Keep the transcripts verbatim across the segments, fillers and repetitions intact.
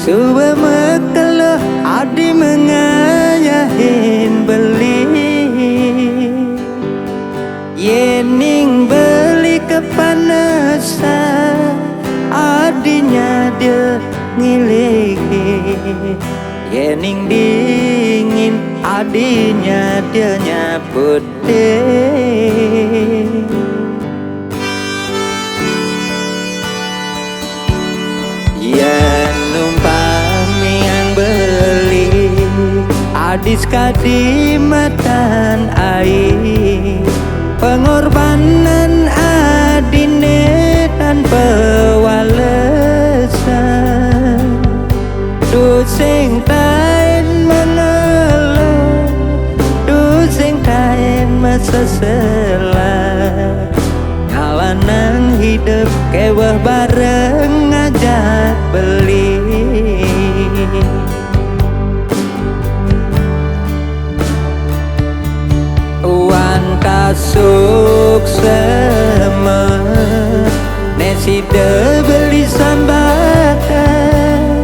Tuwuh mekelo adi mengayahin beli. Yéning beli kepanesan, adi nyadé ngiliki. Yéning dingin, adi nyadé nyaput. Yén umpamiang beli, adi sakadi matan ai, pengorbanan adiné tan pawalesan. Tusing taén mangelo, tusing taén maseselan. Nyalanang hidup kéweh bareng ngajak beli. Wantah suksema, né sida beli sambatan.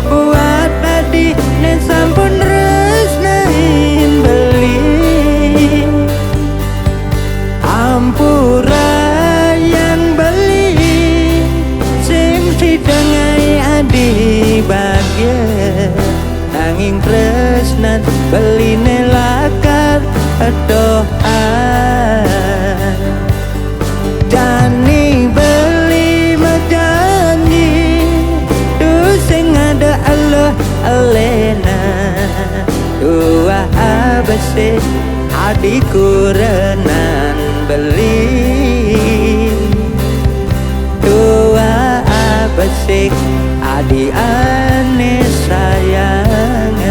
Buat adi né sampun tresnain beli. Ampurayang beli, sing sida ngaé adi bagya. Nanging tresnan beliné lakar atohan. Jani beli majanji, tusing ada eluh elénan. Tuah abesik adi kurenan beli. Tuah abesik adi ané sayangan.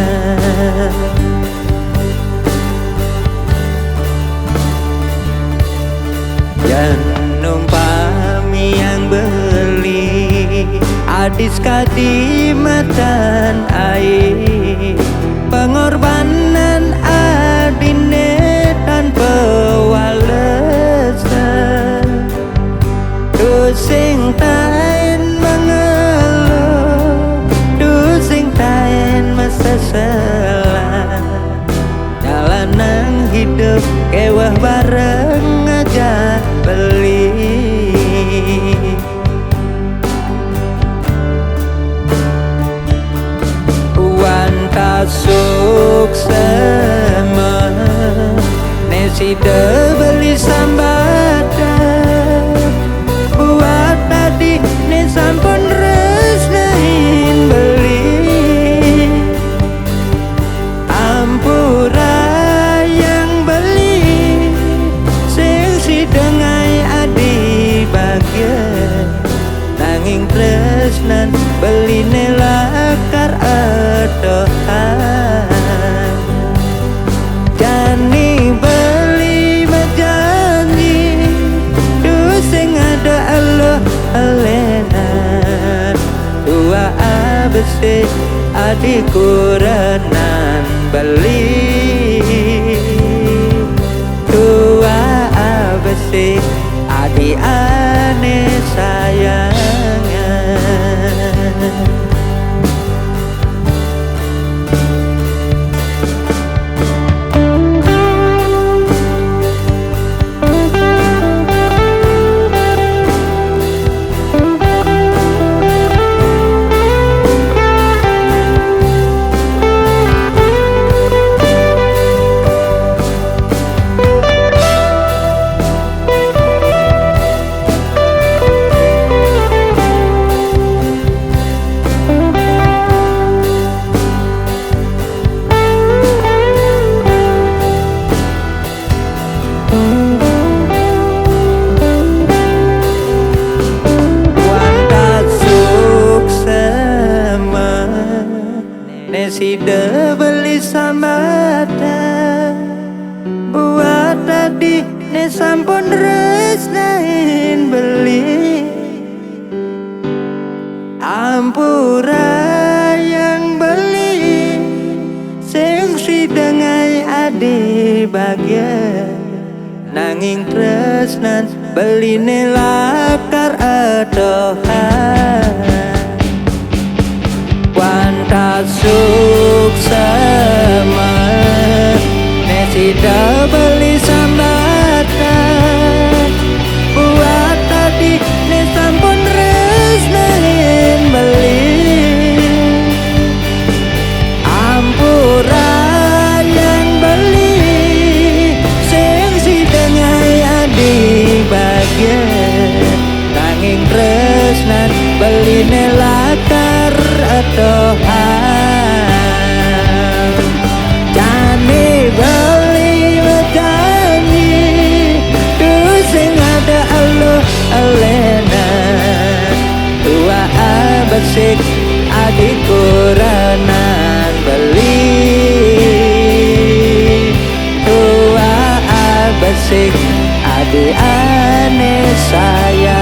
Yén umpamiang beli, adi sakadi matan ai, pengorbanan adiné tan pawalesan. Tusing taén mangelo, tusing taén maseselan. Nyalanang hidup kéweh bareng ngajak beli. Wantah suksema, né sida beli sambatan. Buat adi né sampun tresnain beli. Ampurayang beli, sing sida ngaé adi bagya. Nanging tresnan beliné lakar atohan. Jani beli majanji, tusing ada eluh elénan. Tuah abesik adi kurenan beli. Tuah abesik adi ané sayangan. Wantah suksema, né sida beli sambatan. Buat adi né sampun tresnain beli. Ampurayang beli, sing sida ngaé adi bagya. Nanging tresnan beliné lakar atohan. Suksema ne sida beli sambatan, buat tadi ne sampun resnain beli. Ampura yang beli, sing sida nyai adi bagian. Nanging tresnan beline lakar atohan. Jane beli wedani, duh sing ada elo elena. Tua abesik adi kurenan beli. Tua abesik adi ane saya.